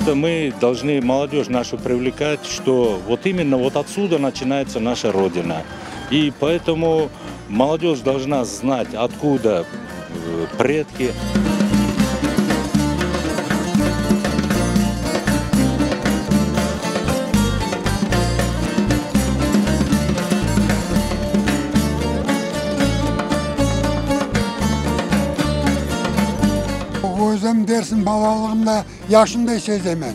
что мы должны молодежь нашу привлекать, что вот именно вот отсюда начинается наша Родина. И поэтому молодежь должна знать, откуда предки. Özüm dersiñ balalığımda yaşımday sezemen.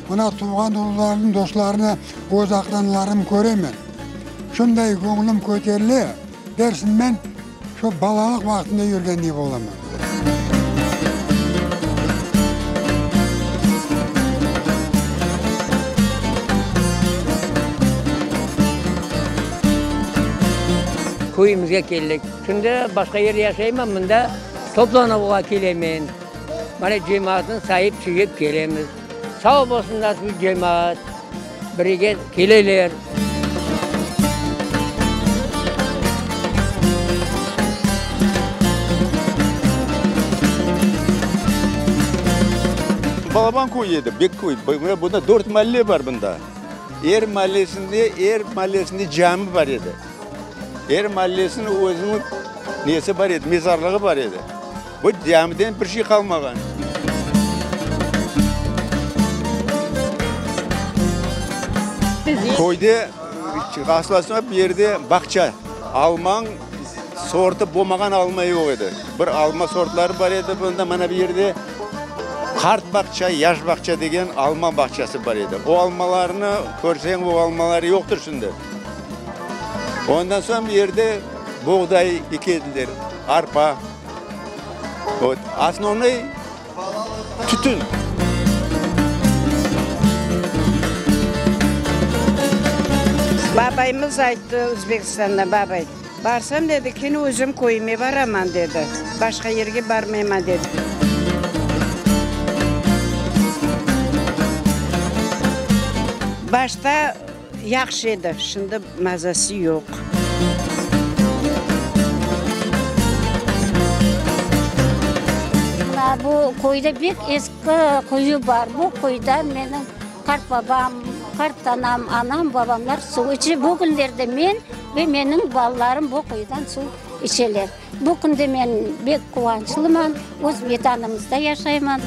Mına tuvğan ulularnıñ, dostlarnı, öz aqranlarım köremen. Şunday göñlüm köterile, dersiñ men şu balalıq vaqtında yürgendey bolaman. Köyümizge keldik. Şimdi başqa yerde yaşayman, mında toplanuvğa kelemen. Mana cemaatnı sayıp çıyıp kelemiz. Sağ bolsunlar şu cemaat, birge keleler. Balaban köy edi, bek köy. Bunda dört malle bar bunda. Er mallesinde, er mallesinde cami bar edi. Er mallesiniñ özüniñ nesi bar edi, mezarlığı bar edi. Bu camiden bir şey qalmağan. Köyde rastlaşmaq bir yerde bağça, almañ sortı bolmağan alma yoq edi. Bir alma sortları bar edi bunda, mana bu yerde qart bağça, yaş bağça degen alma bağçası bar edi. O almalarnı körseñ, o almalar yoqtır şimdi. Ondan soñ bu yerde boğday ekediler, arpa. Vot, osnovnoy tütün. Babaymız ayttı Özbekistandan, babay, barsam, dedi, kene özüm köyüme baraman, dedi, başqa yerge barmayman, dedi. Başta Yahşı edi, şimdi mazası yoq. Mına bu köyde pek eski quyu bar. Bu quyudan menim qartbabam, qartanam, anam, babamlar suv içe. Bu künlerde men ve menim balalarım bu quyudan suv içeler. Bu künde men bek quvançlıman, öz Vetanımızda yaşayman.